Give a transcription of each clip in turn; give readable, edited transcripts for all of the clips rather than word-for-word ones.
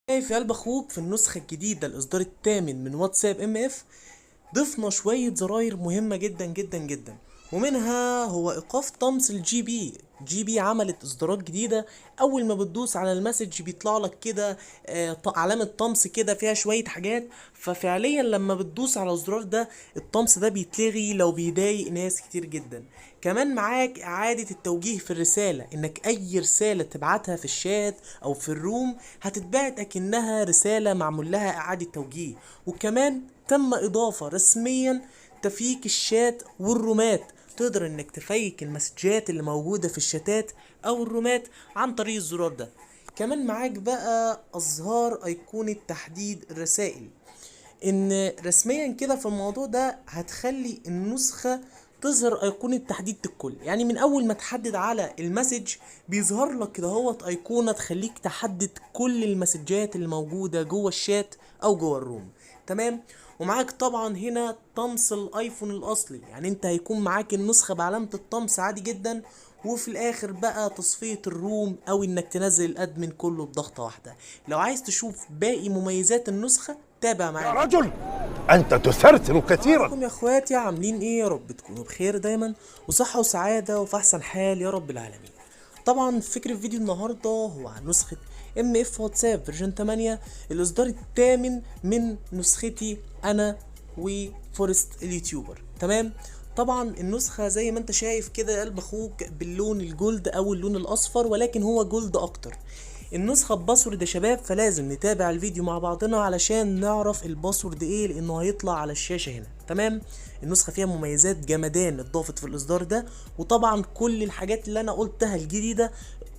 شايف يا قلب اخوك، في النسخة الجديدة الاصدار الثامن من واتساب MF ضفنا شوية زراير مهمة جدا جدا جدا، ومنها هو ايقاف طمس ال GB. GB عملت اصدارات جديدة، اول ما بتدوس على ال message بيطلع لك كده علامة طمس كده فيها شوية حاجات، ففعليا لما بتدوس على الزرار ده الطمس ده بيتلغي لو بيضايق ناس كتير جدا. كمان معاك اعادة التوجيه في الرسالة، انك اي رسالة تبعتها في الشات او في ال room هتتبعت اكنها رسالة معمول لها اعادة توجيه. وكمان تم اضافة رسميا تفيك الشات والرومات، تقدر انك تفيك المسجات اللي موجودة في الشتات او الرومات عن طريق الزرار ده. كمان معاك بقى اظهار ايقونة تحديد الرسائل، ان رسميا كده في الموضوع ده هتخلي النسخة تظهر ايقونة تحديد الكل، يعني من اول ما تحدد على ال message بيظهر لك كده هوت ايقونة تخليك تحدد كل المسجات اللي موجودة جوه الشات او جوه ال room. تمام. ومعاك طبعا هنا طمس الايفون الاصلي، يعني انت هيكون معاك النسخة بعلامة الطمس عادي جدا، وفي الاخر بقى تصفية ال room او انك تنزل ال admin كله بضغطة واحدة. لو عايز تشوف باقي مميزات النسخة تابع معايا. يا رجل انت تثرثر كثيرا. ازيكم يا اخواتي، عاملين ايه؟ يا رب تكونوا بخير دايما وصحة وسعادة وفي احسن حال يا رب العالمين. طبعا فكرة فيديو النهاردة هو عن نسخة MF واتساب version 8، الاصدار الثامن من نسختي انا وفورست ال YouTuber. تمام. طبعا النسخة زي ما انت شايف كده يا قلب اخوك باللون ال gold او اللون الاصفر، ولكن هو gold اكتر. النسخة ب password يا شباب، فلازم نتابع الفيديو مع بعضنا علشان نعرف ال password ايه، لانه هيطلع على الشاشة هنا. تمام. النسخة فيها مميزات جمدان اتضافت في الاصدار ده، وطبعا كل الحاجات اللي انا قلتها الجديدة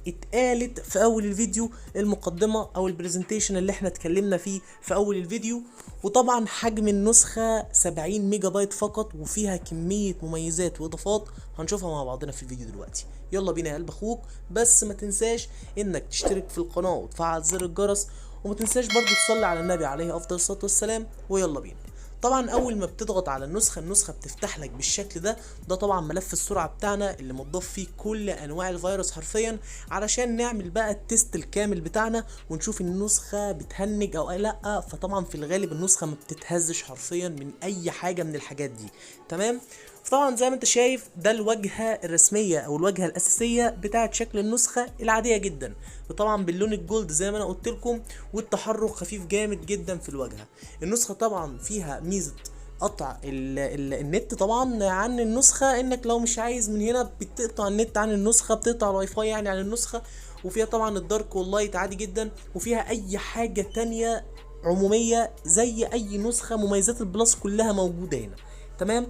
اتقالت في اول الفيديو، المقدمة او ال presentation اللي احنا اتكلمنا فيه في اول الفيديو. وطبعا حجم النسخة 70 ميجا بايت فقط، وفيها كمية مميزات واضافات هنشوفها مع بعضنا في الفيديو دلوقتي. يلا بينا يا قلب اخوك، بس ما تنساش انك تشترك في القناة وتفعل زر الجرس، وما تنساش برضو تصلي على النبي عليه افضل الصلاة والسلام. ويلا بينا. طبعا اول ما بتضغط على النسخة، النسخة بتفتح لك بالشكل ده. ده طبعا ملف السرعة بتاعنا اللي متضاف فيه كل انواع الفيروس حرفيا، علشان نعمل بقى ال test الكامل بتاعنا ونشوف النسخة بتهنج او لا. فطبعا في الغالب النسخة ما بتتهزش حرفيا من اي حاجة من الحاجات دي. تمام. طبعا زي ما انت شايف ده الواجهة الرسمية او الواجهة الاساسية بتاعت شكل النسخة العادية جدا، وطبعا باللون ال gold زي ما انا قلت لكم، والتحرك خفيف جامد جدا في الواجهة. النسخة طبعا فيها ميزة قطع النت طبعا عن النسخة، انك لو مش عايز من هنا بتقطع النت عن النسخة، بتقطع الواي فاي يعني عن النسخة. وفيها طبعا ال dark وال light عادي جدا، وفيها اي حاجة تانية عمومية زي اي نسخة، مميزات ال Plus كلها موجودة هنا. تمام.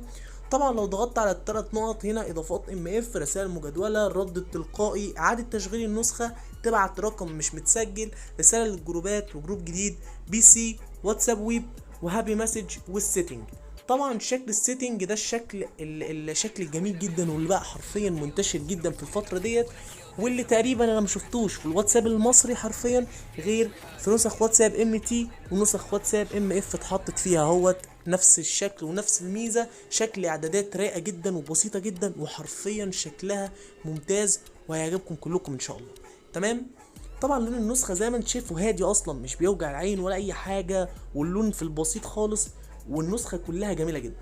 طبعا لو ضغطت على الثلاث نقط هنا، اضافات MF، رسائل مجدوله، الرد التلقائي، اعاده تشغيل النسخه، تبعت رقم مش متسجل، رساله للجروبات و group جديد، PC، واتساب web، و happy message، وال setting. طبعا شكل ال setting ده الشكل الجميل جدا، واللي بقى حرفيا منتشر جدا في الفتره ديت، واللي تقريبا انا ما شفتوش في الواتساب المصري حرفيا غير في نسخ واتساب MT ونسخ واتساب MF اتحطت فيها اهوت نفس الشكل ونفس الميزه. شكل اعدادات رايقه جدا وبسيطه جدا، وحرفيا شكلها ممتاز وهيعجبكم كلكم ان شاء الله. تمام. طبعا لون النسخه زي ما انت شايفه هادي اصلا، مش بيوجع العين ولا اي حاجه، واللون في البسيط خالص، والنسخه كلها جميله جدا.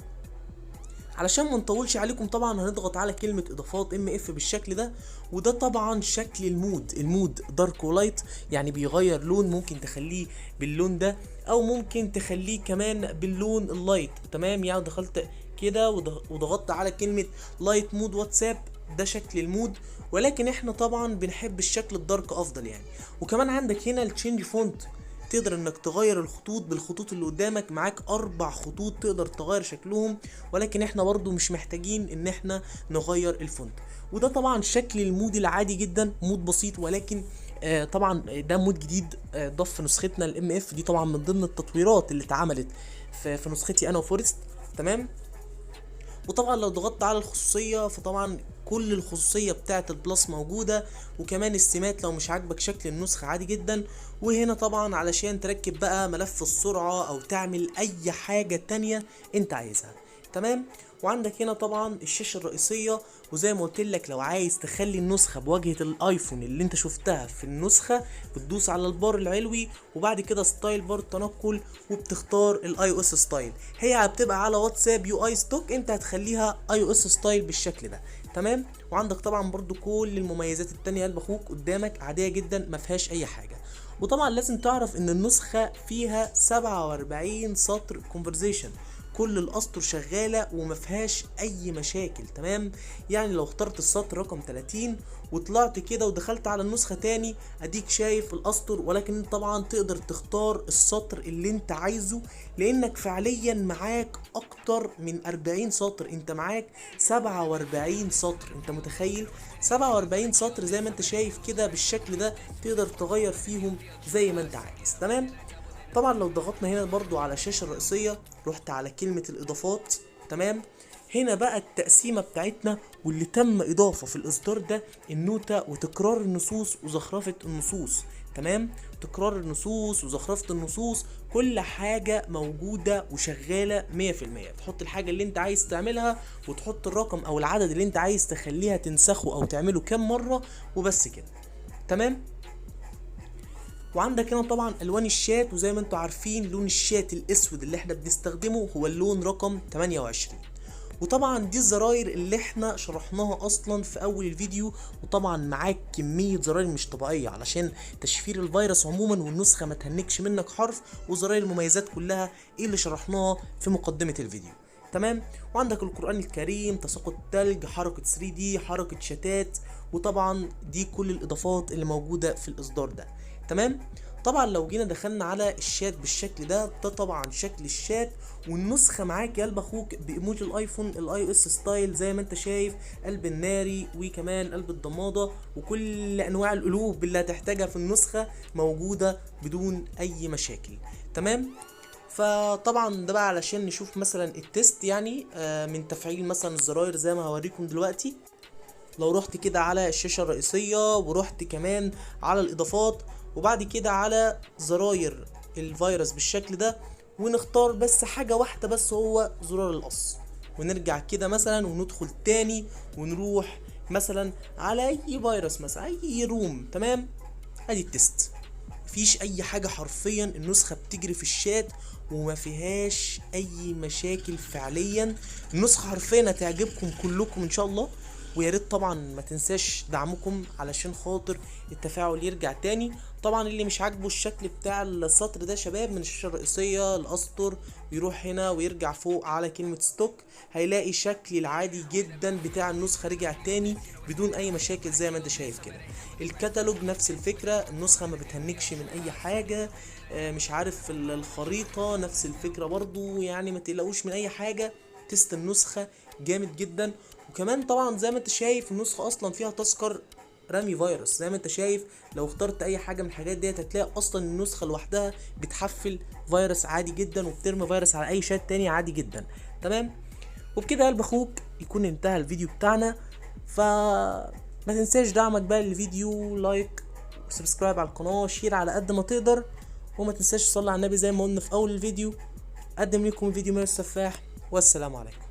علشان ما نطولش عليكم طبعا هنضغط على كلمة اضافات MF بالشكل ده، وده طبعا شكل ال mode. ال mode dark و light، يعني بيغير لون، ممكن تخليه باللون ده او ممكن تخليه كمان باللون ال light. تمام. يعني دخلت كده وضغطت على كلمة light mode واتساب، ده شكل ال mode، ولكن احنا طبعا بنحب الشكل ال dark افضل يعني. وكمان عندك هنا ال change font، تقدر انك تغير الخطوط بالخطوط اللي قدامك، معاك 4 خطوط تقدر تغير شكلهم، ولكن احنا برضو مش محتاجين ان احنا نغير ال font. وده طبعا شكل ال mode العادي جدا، mode بسيط، ولكن طبعا ده mode جديد، ضاف في نسختنا ال MF دي، طبعا من ضمن التطويرات اللي اتعملت في نسختي انا وفورست. تمام. وطبعا لو ضغطت على الخصوصية فطبعا كل الخصوصية بتاعة ال Plus موجودة، وكمان السمات لو مش عاجبك شكل النسخة عادي جدا. وهنا طبعا علشان تركب بقى ملف السرعة او تعمل اي حاجة تانية انت عايزها. تمام. وعندك هنا طبعا الشاشة الرئيسية، وزي ما قلت لك لو عايز تخلي النسخة بواجهه الايفون اللي انت شفتها في النسخة، بتدوس على البار العلوي وبعد كده style بار التنقل وبتختار ال iOS style. هي بتبقى على واتساب UI stock، انت هتخليها iOS style بالشكل ده، تمام. وعندك طبعا برضو كل المميزات التانية قلب اخوك قدامك عادية جدا ما فيهاش اي حاجة. وطبعا لازم تعرف ان النسخة فيها 47 سطر conversation، كل الاسطر شغالة وما فيهاش اي مشاكل، تمام. يعني لو اخترت السطر رقم 30 وطلعت كده ودخلت على النسخة تاني اديك شايف الاسطر، ولكن انت طبعا تقدر تختار السطر اللي انت عايزه لانك فعليا معاك اكتر من 40 سطر، انت معاك 47 سطر، انت متخيل 47 سطر زي ما انت شايف كده بالشكل ده، تقدر تغير فيهم زي ما انت عايز، تمام. طبعا لو ضغطنا هنا برضو على الشاشة الرئيسية، رحت على كلمة الإضافات، تمام. هنا بقى التقسيمة بتاعتنا واللي تم إضافة في الإصدار ده، النوتة وتكرار النصوص وزخرفة النصوص، تمام. تكرار النصوص وزخرفة النصوص كل حاجة موجودة وشغالة 100%. تحط الحاجة اللي انت عايز تعملها وتحط الرقم أو العدد اللي انت عايز تخليها تنسخه أو تعمله كام مرة وبس كده، تمام. وعندك هنا طبعا الوان الشات، وزي ما انتم عارفين لون الشات الاسود اللي احنا بنستخدمه هو اللون رقم 28. وطبعا دي الزراير اللي احنا شرحناها اصلا في اول الفيديو، وطبعا معاك كمية زراير مش طبيعية علشان تشفير الفيروس عموما والنسخة ما تهنكش منك حرف، وزراير المميزات كلها اللي شرحناها في مقدمة الفيديو، تمام. وعندك القرآن الكريم، تساقط تلج، حركة 3D، حركة شتات، وطبعا دي كل الاضافات اللي موجودة في الاصدار ده، تمام. طبعا لو جينا دخلنا على الشات بالشكل ده، ده طبعا شكل الشات، والنسخة معاك يا قلب اخوك بايموجي الايفون ال iOS style زي ما انت شايف، قلب الناري وكمان قلب الضماده وكل انواع القلوب اللي هتحتاجها في النسخة موجودة بدون اي مشاكل، تمام. فطبعا ده بقى علشان نشوف مثلا ال test يعني من تفعيل مثلا الزراير زي ما هوريكم دلوقتي. لو رحت كده على الشاشة الرئيسية ورحت كمان على الإضافات وبعد كده على زراير الفيروس بالشكل ده، ونختار بس حاجة واحدة بس هو زرار القص، ونرجع كده مثلا وندخل تاني ونروح مثلا على اي فيروس مثلا اي room، تمام. ادي ال test، مفيش اي حاجة حرفيا، النسخة بتجري في الشات وما فيهاش اي مشاكل فعليا. النسخة حرفيا هتعجبكم كلكم ان شاء الله، ويا ريت طبعا ما تنساش دعمكم علشان خاطر التفاعل يرجع تاني. طبعا اللي مش عاجبه الشكل بتاع السطر ده شباب من الشاشة الرئيسية الاسطر، ويروح هنا ويرجع فوق على كلمة stock، هيلاقي شكل العادي جدا بتاع النسخة رجع تاني بدون اي مشاكل زي ما انت شايف كده. الكتالوج نفس الفكرة، النسخة ما بتهنكش من اي حاجة، مش عارف الخريطة نفس الفكرة برضو، يعني ما تقلقوش من اي حاجة. test النسخة جامد جدا. وكمان طبعا زي ما انت شايف النسخة اصلا فيها تذكر رمي فيروس زي ما انت شايف، لو اخترت اي حاجة من الحاجات ديت هتلاقي اصلا النسخة لوحدها بتحفل فيروس عادي جدا وبترمي فيروس على اي شات تاني عادي جدا، تمام. وبكده قلب اخوك يكون انتهى الفيديو بتاعنا. فما تنساش دعمك بقى للفيديو، like و subscribe على القناة، share على قد ما تقدر، وما تنساش تصلي على النبي زي ما قلنا في اول الفيديو. اقدم لكم الفيديو من السفاح، والسلام عليكم.